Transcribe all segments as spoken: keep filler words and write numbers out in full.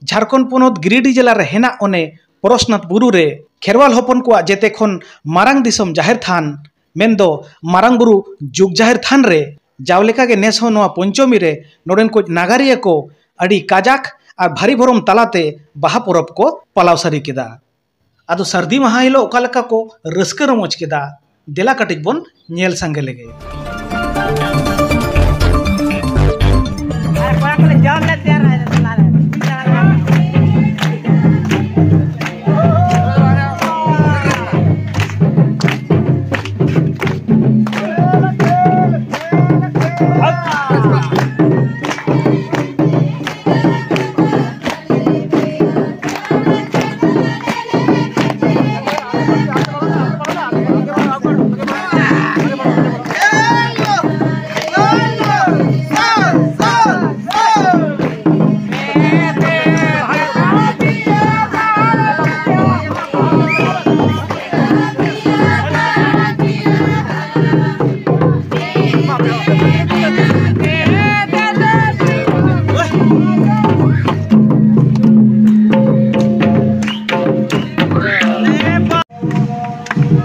ᱡᱷᱟᱲᱠᱷᱚᱸᱰ ᱯᱚᱱᱚᱛ ᱜᱤᱨᱤᱰᱤ ᱡᱮᱞᱟ ᱨᱮ ᱦᱮᱱᱟᱜ ᱚᱱᱮ ᱯᱚᱨᱚᱥᱱᱟᱛᱷ ᱵᱩᱨᱩ ᱨᱮ ᱠᱷᱮᱨᱣᱟᱞ ᱦᱚᱯᱚᱱ ᱠᱚᱣᱟᱜ ᱡᱮᱛᱮ ᱠᱷᱚᱱ ᱢᱟᱨᱟᱝ ᱫᱤᱥᱚᱢ ᱡᱟᱦᱮᱨ ᱛᱷᱟᱱ, ᱢᱮᱱᱫᱚ ᱢᱟᱨᱟᱝ ᱵᱩᱨᱩ ᱡᱩᱜᱽ ᱡᱟᱦᱮᱨ ᱛᱷᱟᱱ ᱨᱮ ᱡᱟᱣ ᱞᱮᱠᱟᱜᱮ ᱱᱮᱥ ᱦᱚᱸ ᱱᱚᱣᱟ ᱯᱚᱧᱪᱚᱢᱤ ᱨᱮ ᱱᱚᱰᱮᱱ ᱠᱚ ᱱᱟᱜᱟᱨᱤᱭᱟᱹ ᱠᱚ ᱟᱹᱰᱤ ᱠᱟᱡᱟᱠ ᱟᱨ ᱵᱷᱟᱹᱨᱤ ᱵᱷᱚᱨᱚᱢ ᱛᱟᱞᱟᱛᱮ ᱵᱟᱦᱟ ᱯᱚᱨᱚᱵᱽ ᱠᱚ ᱯᱟᱞᱟᱣ ᱥᱟᱹᱨᱤ ᱠᱮᱫᱟ᱾ ᱟᱫᱚ ᱥᱟᱹᱨᱫᱤ ᱢᱟᱦᱟ ᱦᱤᱞᱳᱜ ᱚᱠᱟ ᱞᱮᱠᱟ ᱠᱚ ᱨᱟᱹᱥᱠᱟᱹ ᱨᱚᱢᱚᱡᱽ ᱠᱮᱫᱟ, ᱫᱮᱞᱟ ᱠᱟᱹᱴᱤᱡ ᱵᱚᱱ ᱧᱮᱞ ᱥᱟᱸᱜᱮ ᱞᱮᱜᱮ᱾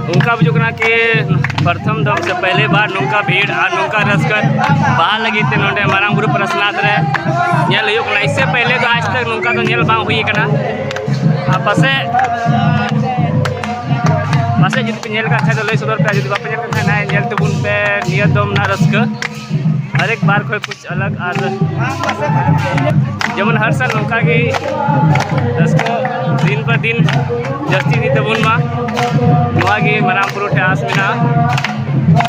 ᱱᱚᱝᱠᱟ ᱵᱩᱡᱩᱜ ᱠᱟᱱᱟ ᱠᱤ ᱯᱨᱚᱛᱷᱚᱢ ᱫᱚᱢ ᱥᱮ ᱯᱮᱦᱞᱮ ᱵᱟᱨ ᱱᱚᱝᱠᱟ ᱵᱷᱤᱲ ᱟᱨ ᱱᱚᱝᱠᱟ ᱨᱟᱹᱥᱠᱟᱹ ᱵᱟᱦᱟ ᱞᱟᱹᱜᱤᱫ ᱛᱮ ᱱᱚᱰᱮ ᱢᱟᱨᱟᱝ ᱵᱩᱨᱩ ᱯᱨᱟᱥᱱᱟᱛᱷ ᱨᱮ ᱧᱮᱞ ᱦᱩᱭᱩᱜ ᱠᱟᱱᱟ᱾ ᱤᱥᱥᱮ ᱯᱮᱦᱞᱮ ᱫᱚ ᱟᱡᱽ ᱛᱟᱠ ᱱᱚᱝᱠᱟ ᱫᱚ ᱧᱮᱞ ᱵᱟᱝ ᱦᱩᱭ ᱠᱟᱱᱟ᱾ ᱟᱨ ᱯᱟᱥᱮᱡ, ᱯᱟᱥᱮᱡ ᱡᱩᱫᱤ ᱯᱮ ᱧᱮᱞ ᱠᱟᱜ ᱠᱷᱟᱡ ᱫᱚ ᱞᱟᱹᱭ ᱥᱚᱫᱚᱨ ᱯᱮ, ᱟᱨ ᱡᱩᱫᱤ ᱵᱟᱯᱮ ᱧᱮᱞ ᱠᱟᱜ ᱠᱷᱟᱡ ᱱᱟᱦᱟᱜ ᱧᱮᱞ ᱛᱟᱵᱚᱱ ᱯᱮ ᱱᱤᱭᱟᱹ ᱫᱚᱢ ᱨᱮᱱᱟᱜ ᱨᱟᱹᱥᱠᱟᱹ᱾ ᱦᱟᱨ ᱮᱠ ᱵᱟᱨ ᱠᱷᱚᱡ ᱠᱩᱪ ᱟᱞᱟᱜᱽ ᱟᱨ ᱡᱮᱢᱚᱱ ᱦᱟᱨ ᱥᱟᱞ ᱱᱚᱝᱠᱟ ᱜᱮ ᱨᱟᱹᱥᱠᱟᱹ ᱫᱤᱱ ᱯᱟᱨ ᱫᱤᱱ ᱡᱟᱹᱥᱛᱤ ᱤᱫᱤ ᱛᱟᱵᱚᱱ ᱢᱟ, ᱱᱚᱣᱟ ᱜᱮ ᱢᱟᱨᱟᱝ ᱵᱩᱨᱩ ᱴᱷᱮᱱ ᱟᱸᱥ ᱢᱮᱱᱟᱜᱼᱟ᱾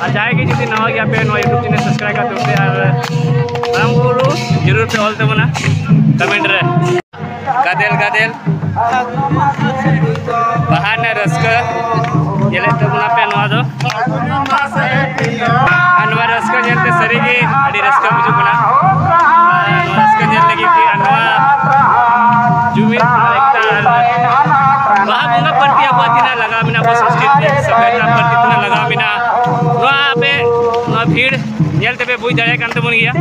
ᱟᱨ ᱡᱟᱦᱟᱸᱭ ᱜᱮ ᱡᱩᱫᱤ ᱱᱟᱣᱟ ᱜᱮᱭᱟ ᱯᱮ ᱱᱚᱣᱟ YouTube channel subscribe ᱠᱟᱜ ᱛᱟᱵᱚᱱ ᱯᱮ ᱟᱨ ᱢᱟᱨᱟᱝ ᱵᱩᱨᱩ ᱡᱟᱹᱨᱩᱲ ᱯᱮ ᱚᱞ ᱛᱟᱵᱚᱱᱟ comment ᱨᱮ᱾ ᱜᱟᱫᱮᱞ ᱜᱟᱫᱮᱞ ᱵᱟᱦᱟ ᱨᱮᱱᱟᱜ ᱨᱟᱹᱥᱠᱟᱹ ᱧᱮᱞᱮᱫ ᱛᱟᱵᱚᱱᱟ ᱯᱮ ᱱᱚᱣᱟ ᱫᱚ᱾ ᱟᱨ ᱱᱚᱣᱟ ᱨᱟᱹᱥᱠᱟᱹ ᱧᱮᱞᱛᱮ ᱥᱟᱹᱨᱤᱜᱮ ᱟᱹᱰᱤ ᱨᱟᱹᱥᱠᱟᱹ ᱵᱩᱡᱩᱜ ᱠᱟᱱᱟ᱾ ᱟᱨ ᱱᱚᱣᱟ ᱨᱟᱹᱥᱠᱟᱹ ᱧᱮᱞ ᱞᱟᱹᱜᱤᱫ ᱜᱮ ᱟᱨ ᱱᱚᱣᱟ ᱡᱩᱢᱤᱫ ᱟᱨ ᱮᱠᱛᱟ ᱟᱨ ᱵᱟᱦᱟ ᱵᱚᱸᱜᱟ ᱯᱟᱹᱨᱛᱤ ᱟᱵᱚᱣᱟᱜ ᱛᱤᱱᱟᱹᱜ ᱞᱟᱜᱟᱣ ᱢᱮᱱᱟᱜᱼᱟ, ᱟᱵᱚ ᱥᱚᱝᱥᱠᱨᱤᱛᱤ ᱥᱟᱵᱷᱭᱚᱛᱟ ᱯᱟᱹᱨᱛᱤ ᱛᱤᱱᱟᱹᱜ ᱞᱟᱜᱟᱣ ᱢᱮᱱᱟᱜᱼᱟ, ᱱᱚᱣᱟ ᱟᱯᱮ ᱱᱚᱣᱟ ᱵᱷᱤᱲ ᱧᱮᱞ ᱛᱮᱯᱮ ᱵᱩᱡᱽ ᱫᱟᱲᱮᱭᱟᱜ ᱠᱟᱱ ᱛᱟᱵᱚᱱ ᱜᱮᱭᱟ᱾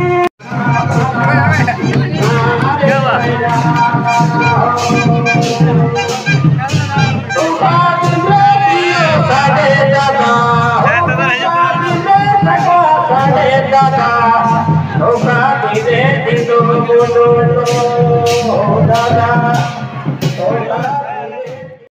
ᱫᱟᱫᱟ